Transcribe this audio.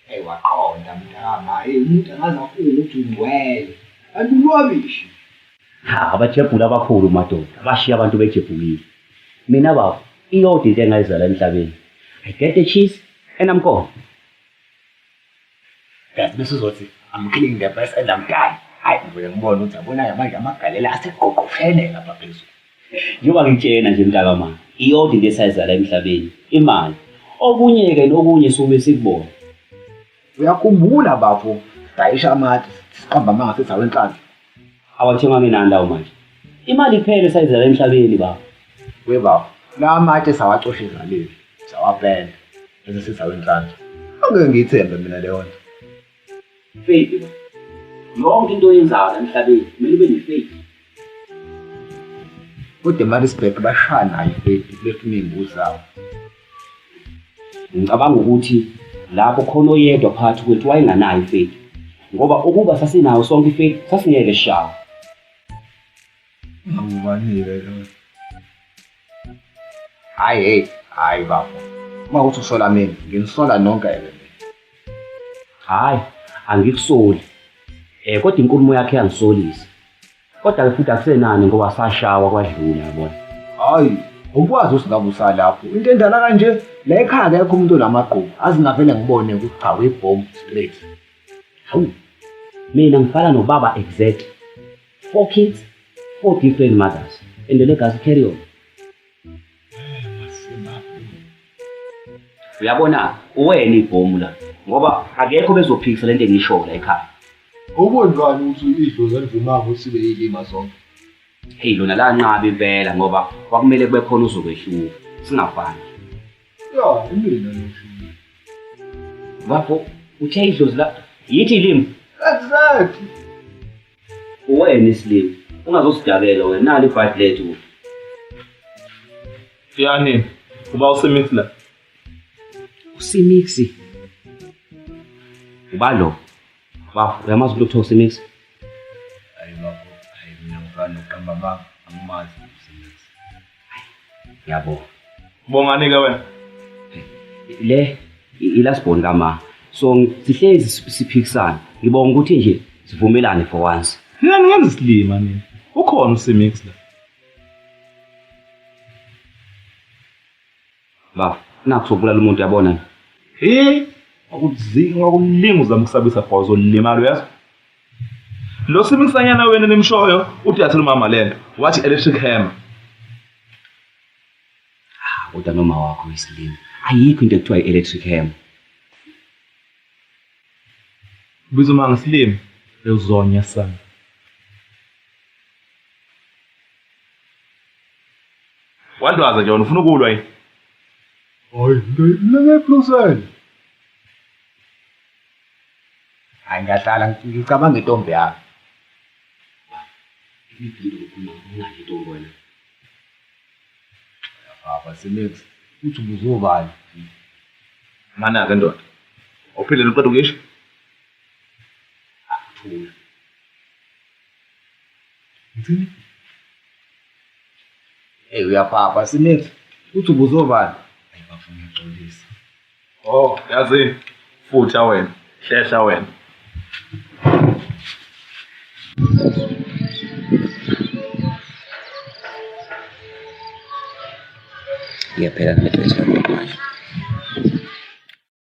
Hey waqonda mntama, hey umuntu angaze afunge ukuthi ungcwele. Kanti ulwabishi. Ha, abajebhula abakhulu madoda, bashiya abantu bejebhukile. Mina bafo, iyodwa into engayizala emhlabeni. I get the cheese and I'm gone. Yazi bese uzothi I'm killing the best and I'm done. Hayi ngivele ngibone ukuthi yabona-ke manje amagalela aseqoqoshene lapha phezulu. Njengoba ngitshena nje mntakama, iyodwa into esayizala emhlabeni, imali. Okunye-ke nokunye suke sikubona. Uyakhumbula bafo, sidayisha amatshe, siqamba amanga sithi awenhlanhla. Awathengwa ngenani lawo manje. Imali kuphela esayizala emhlabeni bafo. We bafo, la matshe sawacosha ezaleni, sawapenda, bese sithi awenhlanhla. Angeke ngiyithembe mina leyo nto. Faith bafo. Yonke into oyenzayo la emhlabeni kumele ube ne-faith. Kodwa eMaritzburg bashaya nayo i-faith befuna iy'mbuzi zabo. Ngicabanga ukuthi lapho khona oyedwa phakathi kwethu wayenganayo ifaith ngoba ukuba sasinayo sonke ifaith sasingeke sishawe. Awubanike lo. Hayi hey, hayi bafo. Uma kuthi usola mina, nginisola nonke ke mina. Hayi, angikusoli. Eh kodwa inkulumo yakhe yangisolisa. Kodwa-ke futhi akusenani ngoba sashawa kwadlula yabona. Hayi, ukwazi ukuthi ngabe usalapho. Into endala kanje, la ekhaya akekho umuntu onamagqubu. Azi ngavele ngibone ukuthi cha uyibhomu straight. Hawu. Mina ngifana nobaba exact. Four kids, four different mothers. And the legacy carry on. Uyabona uwena ibhomu la ngoba akekho bezophikisa lento engishoyo la ekhaya. Ubonjani ukuthi idlozi alivumanga ukuthi sibe yilima zonke? Hey lona lanqaba impela ngoba kwakumele kube khona uzokwehluka singafani. Ya, imina lo Bafo uthe idlozi la yithi ilimi. Exactly. Uwena isilimi. Ungazosidakela wena nali ibhadi lethu. Yani uba usemix la. Usimix. Uba lo. Bafo uyamazi umuntu okuthiwa usimix? Hayi bafo, hayi mina ngifana nokuqamba amanga, angimazi usimix. Ngiyabonga. Bongani ke wena. Le ilasibhoni kama. So sihlezi siphikisana. Ngibonga ukuthi nje sivumelane for once. Nina ningenza isilima nina. Ukhona usimix la. Bafo, nakho sobulala umuntu yabona. Hey, wakuzinga wakulinga uzama ukusabisa bho uzolimala uyazi. Lo simixanyana wena nimshoyo uthi yathela umama lento wathi electric hammer. Ah, kodwa noma wakho isilima. Ayikho into ekuthiwa i-electric hammer. Ubiza uma ngisilima uzonya sana. Wandwaza nje wena ufuna ukulwa yini? Hayi, mina ngiyaphlusela. Hayi ngiyahlala ngicabanga intombi yami. Unayo intombi wena. Baba Simex, uthi ubuzobani? Mana-ke ndoda. Awuphinde uqeda ukuyisho? Akuthula. Ngithini? Hey uyaphapha Simex, uthi ubuzobani? Hayi bafuna ngiyaxolisa. Oh, yazi futha wena, hlehla wena. Iyaphela nale petrol manje.